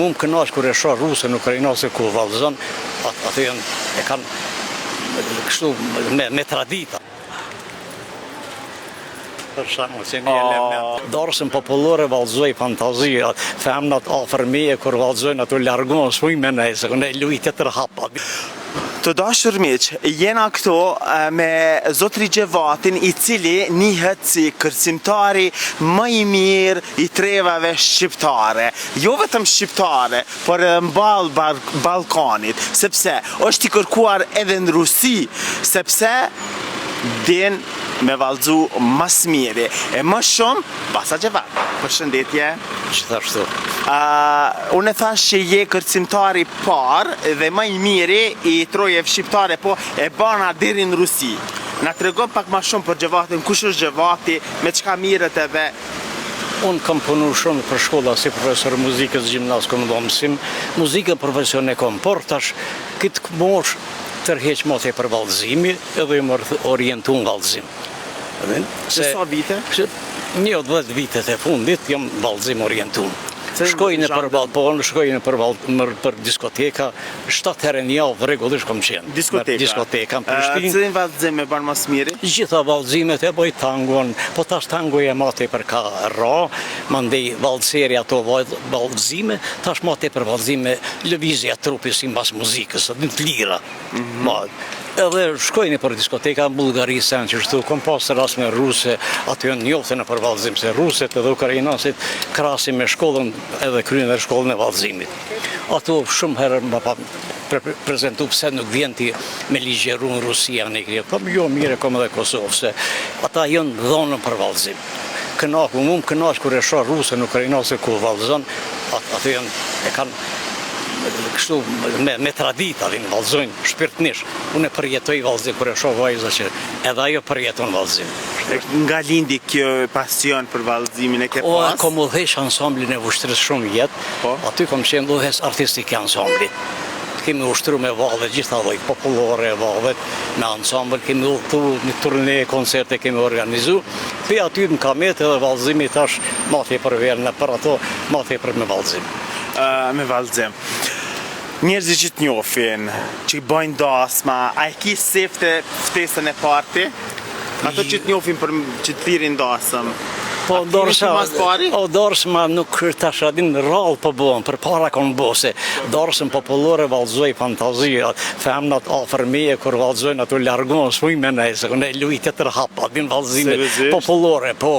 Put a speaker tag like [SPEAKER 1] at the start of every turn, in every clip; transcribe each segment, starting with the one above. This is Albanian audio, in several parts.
[SPEAKER 1] Mu më kënaq kur e shoh rusën, ukrainase kur vallëzon, ato janë e kanë kështu me me tradita. Për shembull, që një element. Darsëm popullore vallëzoj fantazi, femnat afër meje kur vallëzojnë ato largohen, s'muj me nejt, se unë e luj tjetër hap.
[SPEAKER 2] Të dashur miq, jena këtu me zotri Xhevatin i cili njihet si kërcimtari më i mirë i trevave shqiptare. Jo vetëm shqiptare, por edhe mbarë Ballkanit, sepse është i kërkuar edhe në Rusi, sepse din me vallzu ma s'miri e më shumë Basa Xhevat. Përshëndetje.
[SPEAKER 1] Gjithashtu.
[SPEAKER 2] Uh, unë e thash që je kërcimtari i parë dhe më i miri i trojeve shqiptare, po e bana deri në Rusi. Na tregon pak ma shumë për Xhevatin, kush është Xhevati, me çka mirret edhe
[SPEAKER 1] Unë kam punu shumë për shkolla si profesor muzikës gjimnaz kom dhonë mësim, muzikën profesion e kom, por tash këtë moshë tërheq ma tepër vallëzimi edhe jam orientu në vallëzim.
[SPEAKER 2] Se sa vite?
[SPEAKER 1] Një 10 vitet e fundit jam vallëzim orientu. Shkoj nëpër ball, po unë shkoj nëpër ball, për diskoteka, 7 herë në javë rregullisht kam qenë.
[SPEAKER 2] Diskoteka.
[SPEAKER 1] Diskoteka në Prishtinë.
[SPEAKER 2] Cilin vallëzim e bën më së miri?
[SPEAKER 1] Gjitha vallëzimet e bëj tangon, po tash tangoja ma tepër ka ra, mandej vallëseri ato vallëzime, tash ma tepër vallëzime lëvizja e trupit simbas muzikës, në të lira. Mhm. Ma, edhe shkoj nëpër diskoteka në Bullgari, sen qështu, kom pas rast me ruse, ato janë njohtë nëpër vallëzim, se ruset edhe ukrainasit krahasim me shkollën edhe kryen dhe shkollën e vallëzimit. Ato shumë herë më pa prezentu pse nuk vjen ti me ligjeru në Rusi a në kje. Po jo mirë e kom edhe Kosovë, se ata janë dhonën për vallëzim. Kënaq, mu më kënaq kur e shoh rusën, ukrainase kur vallëzon, ato janë e kanë kështu me, me tradita, dhe vallëzojnë shpirtnisht. Unë e përjetoj vallëzim kur e shoh vajza që edhe ajo përjeton vallëzim.
[SPEAKER 2] Nga lindi kjo pasion për vallëzimin e ke
[SPEAKER 1] pas? O, kom udhëheq ansamblin e Vushtrrisë shumë vjet, po. aty kom qenë udhëheqës artistik i ansamblit. Kemi ushtru me valle gjitha lloj popullore vallet me ansambël, kemi udhëtu në turne, koncerte kemi organizu. Pe aty më ka met edhe vallëzimi tash ma tepër vjen për ato, ma tepër me vallëzim.
[SPEAKER 2] Me vallëzim. Njerëzit që të njohin, që bëjnë dasma, a e ki sefte ftesën e parë ti? Ato që të njohin për që të thirrin dasëm.
[SPEAKER 1] Po darsma, o darsma nuk tash a din rrallë po bëhen, përpara kanë bo se darsëm popullore vallëzoj fantazi, femnat afër meje kur vallëzojnë ato largohen, s'muj me nejt, se unë e luj tjetër hap, a din vallëzime popullore, po,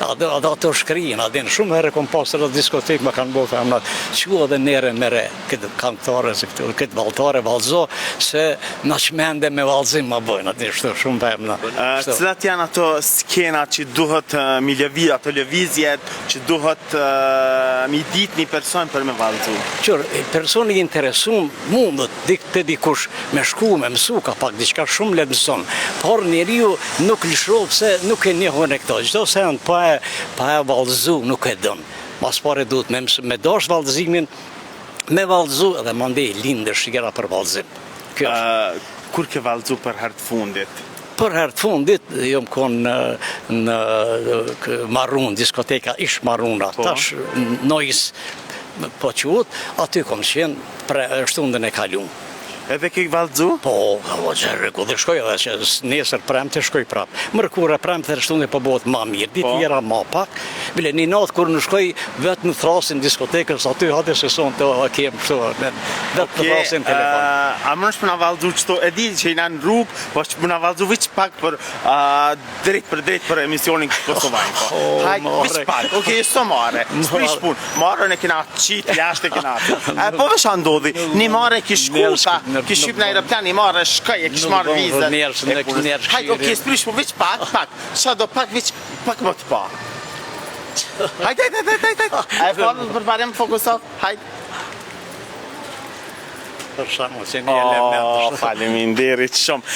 [SPEAKER 1] ato, ato shkrijnë, a din, shumë herë kom pasë edhe diskotekë më kanë bo femnat, çu edhe nere mere këtë kantare, se këtë, këtë valltare vallëzo, se na çmende me vallëzim ma bëjnë, atë shtu shumë femna.
[SPEAKER 2] Cilat janë ato skena që duhet mi lëviz, ato lëvizjet që duhet mi dit një person për me vallëzu?
[SPEAKER 1] Qyr, personi i interesum mundet dik te dikush me shku, me mësu, ka pak diçka shumë lehtë mëson, por njeriu nuk lëshohet se nuk e njohën e këto, çdo send pa e, pa e vallëzu nuk e don. Mas pari duhet me, me dash vallëzimin, me vallëzu edhe mandej lind dëshira për vallëzim.
[SPEAKER 2] Kjo është. Kur ke vallëzu për herë të fundit?
[SPEAKER 1] Për herë të fundit jom kon në në Marun, diskoteka ish Maruna, po. tash Nois po quhet, aty kom qenë pre shtundën e kalum.
[SPEAKER 2] Edhe ke vallëzu?
[SPEAKER 1] Po, po, që rregull, dhe shkoj edhe që nesër premte shkoj prap. Mërkurë premte dhe shtunë po bëhet ma mirë, ditë po. tjera ma pak. Bile një natë kur nuk shkoj vetë më thrasin diskotekës aty hajde se sonte e kem kështu, vetë më thrasin
[SPEAKER 2] telefon. A mundesh me na vallëzu qëto, e di që jena në rrugë, po që me na vallëzu veç pak për drejt për drejt për emisionin Kosova Info. Oh, Hajt, veç pak, okej, okay, s'o marre, s'prish punë, marren e kena qit, jashtë e kena E, po veç a ndodhi, një marre kish shku, ta, kish hyp në aeroplan, një marre shkoj, e kish marrë vizën. e punës. Hajt, okej, s'prish punë, veç pak, pak, sa do pak, veç pak më të pa. Hajt, hajt, hajt, hajt, hajt, A e pa për parim fokuso, hajt.
[SPEAKER 1] Për shembull, që një element.
[SPEAKER 2] Oh, faleminderit shumë.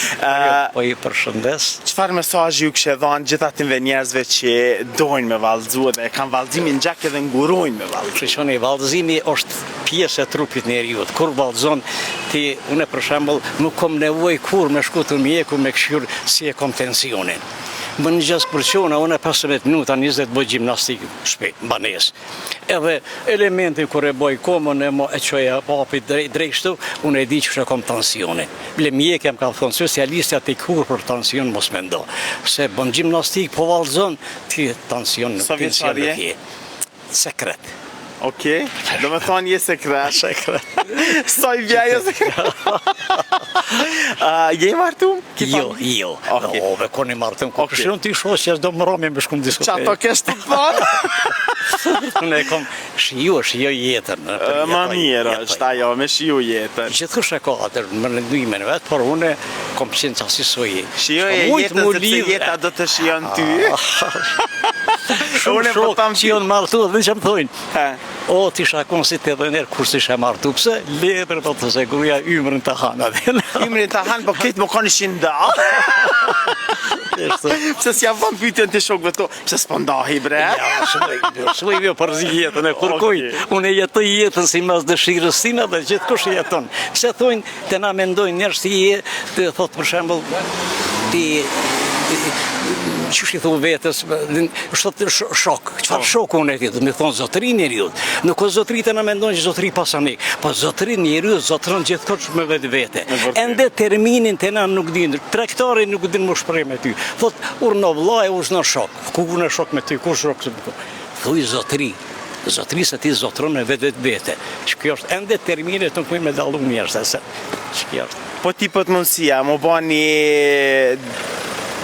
[SPEAKER 1] Po i përshëndes.
[SPEAKER 2] Çfarë mesazhi ju kishe dhënë gjithë atyre njerëzve që dojnë me vallëzu dhe e kanë vallëzimin n'gjak edhe ngurojnë me vallëzu?
[SPEAKER 1] Shikoni, vallëzimi është pjesë e trupit njeriut. Kur vallëzon ti, unë për shembull, nuk kom nevojë kurrë me shku te mjeku me kqyr si e kom tensionin. Në mëngjes kur çona, unë 15 minuta, 20 bëj gjimnastikë shpejt, në banesë. Edhe elementin kur e bëj komën e mo e çoja papit drejt drejt kështu, unë e di që e kom tensionin. Bile mjekja më ka thonë specialistja ti kurrë për tension mos mendo. Se bën gjimnastikë, po vallzon, ti tension,
[SPEAKER 2] Sa
[SPEAKER 1] tension
[SPEAKER 2] vjeçar je?
[SPEAKER 1] nuk je. Sekret.
[SPEAKER 2] Okej, do me thonë je sekret.
[SPEAKER 1] Sekret.
[SPEAKER 2] Sa i vjen je sekret? Uh, je i martum? Ki
[SPEAKER 1] Jo,
[SPEAKER 2] familje?
[SPEAKER 1] jo.
[SPEAKER 2] Okej.
[SPEAKER 1] O, me koni martum, ku
[SPEAKER 2] Okej.
[SPEAKER 1] këshiron ti shoqja s'do më rami me shku në
[SPEAKER 2] Qa
[SPEAKER 1] diskotekë.
[SPEAKER 2] to kesh të thonë?
[SPEAKER 1] Unë e kom shiju, shijoj jetën.
[SPEAKER 2] Ë, Ma mirë
[SPEAKER 1] jetoj.
[SPEAKER 2] është ajo, me shiju jetën.
[SPEAKER 1] Gjithkush e ka atë mendimin vet, por unë kom qenë qasi soji.
[SPEAKER 2] Shijoje
[SPEAKER 1] S'kom mujt
[SPEAKER 2] jetën
[SPEAKER 1] mu
[SPEAKER 2] sepse
[SPEAKER 1] lidh-
[SPEAKER 2] jeta do të shijon ty.
[SPEAKER 1] Shumë
[SPEAKER 2] Unë po
[SPEAKER 1] shok
[SPEAKER 2] tham
[SPEAKER 1] që janë martu dhe që më thojnë.
[SPEAKER 2] He.
[SPEAKER 1] O, ti shakon si të dhe nërë kur s'ishe martu, pse? Letër po të se gruja ymrën të hanë. atë.
[SPEAKER 2] Ymrin ta hanë, po këtë më kanë ishin nda.
[SPEAKER 1] Kështu.
[SPEAKER 2] Pse s'ja vën pyetjen të shokëve tu? Pse s'po ndahi bre?
[SPEAKER 1] Ja, s'muj, s'muj me përzi jetën e kurkujt.
[SPEAKER 2] Okej.
[SPEAKER 1] Unë e jetoj jetën si mas dëshirës sime dhe gjithkush e jeton. Se thojnë, të na mendojnë njerëz ti je, të thot për shembull, ti qysh i thu vetes, është shok. Çfarë
[SPEAKER 2] Po.
[SPEAKER 1] shoku unë e ti, do të thonë zotëri njeriu. Nuk o zotëri të na mendojnë që zotëri pasanik, po zotëri njeriu zotëron gjithkohë me vetvete.
[SPEAKER 2] Me vërtet.
[SPEAKER 1] Ende terminin të na nuk din, tregtari nuk din më shpreh me ty. Thot urno vlla e urno shok. Ku unë shok me ty, ku shok se Thuj zotëri. Zotëri se ti zotëron me vetë vetvete. Që kjo është ende terminet nuk mund me dallu njerëz se që kjo është.
[SPEAKER 2] Po ti po të mundësia, mu ba një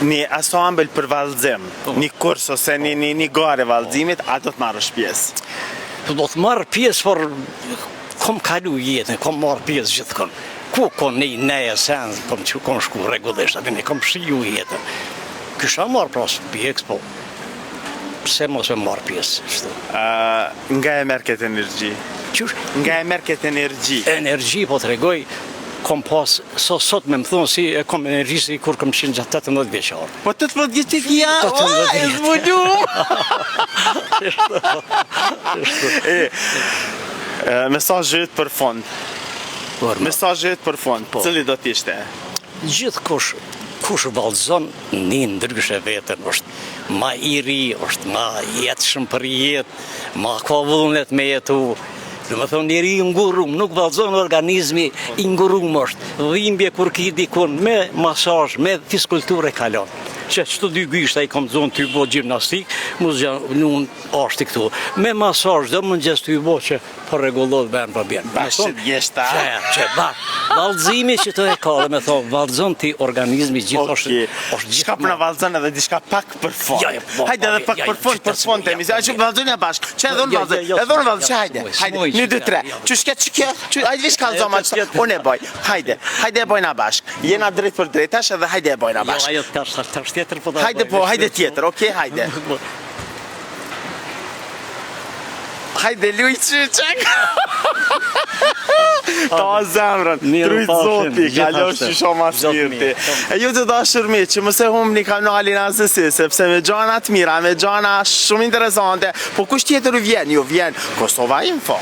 [SPEAKER 2] një asambël për vallëzim,
[SPEAKER 1] Po.
[SPEAKER 2] një kurs ose një një, një garë e vallëzimit, a do të marrësh pjesë?
[SPEAKER 1] Po do të marr pjesë, por kom kalu jetën, kom marr pjesë gjithkon. Ku ko një neje sen, kom që kom shku rregullisht, aty ne kom shiju jetën. Kisha marr pra pjesë, po pse mos e marr pjesë, kështu.
[SPEAKER 2] Ë, nga e merr këtë energji?
[SPEAKER 1] Qysh
[SPEAKER 2] Nga e merr këtë energji?
[SPEAKER 1] energji po tregoj, kom pas, so, sot me më thonë si e kom energji si kur kom qenë gjatë 18 vjeçar.
[SPEAKER 2] Po 18 vjet ti ja,
[SPEAKER 1] 18
[SPEAKER 2] ua, e
[SPEAKER 1] vjet.
[SPEAKER 2] zbulu.
[SPEAKER 1] Kështu. Kështu.
[SPEAKER 2] E, e, mesazhi yt për fund.
[SPEAKER 1] Por, ma-
[SPEAKER 2] Mesazhi yt për fund,
[SPEAKER 1] Po.
[SPEAKER 2] cili do të ishte?
[SPEAKER 1] Gjithkush kush vallëzon një ndryshe veten, është ma i ri, është ma jetshëm për jetë, ma ka vullnet me jetu. Do me thonë njeri i ngurrum, nuk vallëzon organizmi i ngurrum është. Dhimbje kur ki dikun me masazh, me fiskulturë e kalon. Që qëto dy gishta i kom zonë ty bo gjimnastik, mu zgja nun ashti këtu. Me masazh do mëngjes ty bo që po rregullohet vend po bjen.
[SPEAKER 2] Bash
[SPEAKER 1] Me thonë,
[SPEAKER 2] gishta.
[SPEAKER 1] Që, që bash. Vallëzimi që të e ka dhe me thonë, vallëzon ti organizmi gjithë është,
[SPEAKER 2] Okej.
[SPEAKER 1] është
[SPEAKER 2] Çka po na vallëzon edhe diçka pak për fund.
[SPEAKER 1] Jo, jo, po,
[SPEAKER 2] Hajde edhe
[SPEAKER 1] po,
[SPEAKER 2] pak
[SPEAKER 1] jo,
[SPEAKER 2] për
[SPEAKER 1] jo,
[SPEAKER 2] fund,
[SPEAKER 1] që
[SPEAKER 2] për
[SPEAKER 1] të
[SPEAKER 2] fund
[SPEAKER 1] smuj,
[SPEAKER 2] të emisionit.
[SPEAKER 1] jo,
[SPEAKER 2] Që vallëzojnë ja bashk. Që edhe unë
[SPEAKER 1] Jo,
[SPEAKER 2] vallëzoj.
[SPEAKER 1] jo, jo,
[SPEAKER 2] Edhe unë vallëzoj.
[SPEAKER 1] jo,
[SPEAKER 2] Hajde.
[SPEAKER 1] smuj,
[SPEAKER 2] Hajde.
[SPEAKER 1] smuj,
[SPEAKER 2] 1 2
[SPEAKER 1] që
[SPEAKER 2] 3.
[SPEAKER 1] jo.
[SPEAKER 2] Që shke që kjo? Që hajde veç kallëzoma
[SPEAKER 1] Jo,
[SPEAKER 2] çta.
[SPEAKER 1] tjetër.
[SPEAKER 2] Unë e bëj. Hajde. Hajde e bojna bashk. Jena drejt për drejt tash edhe hajde e bojna
[SPEAKER 1] Jo,
[SPEAKER 2] bashk.
[SPEAKER 1] ajo tash, tash tjetër po ta
[SPEAKER 2] Hajde
[SPEAKER 1] bëj,
[SPEAKER 2] po,
[SPEAKER 1] veç
[SPEAKER 2] hajde
[SPEAKER 1] veç.
[SPEAKER 2] tjetër. Okej, hajde.
[SPEAKER 1] Po.
[SPEAKER 2] Hajde luj çyçek. Ta zemrën,
[SPEAKER 1] Mirë
[SPEAKER 2] trujt
[SPEAKER 1] pafshim,
[SPEAKER 2] zoti, kalosh
[SPEAKER 1] gjithashtu.
[SPEAKER 2] që shumë mas
[SPEAKER 1] Zot
[SPEAKER 2] mirë ti.
[SPEAKER 1] mirë,
[SPEAKER 2] E ju të dashur miq, që mos e humbni kanalin asesi, sepse me gjana të mira, me gjana shumë interesante, po kush tjetër ju vjen? Ju vjen Kosova Info.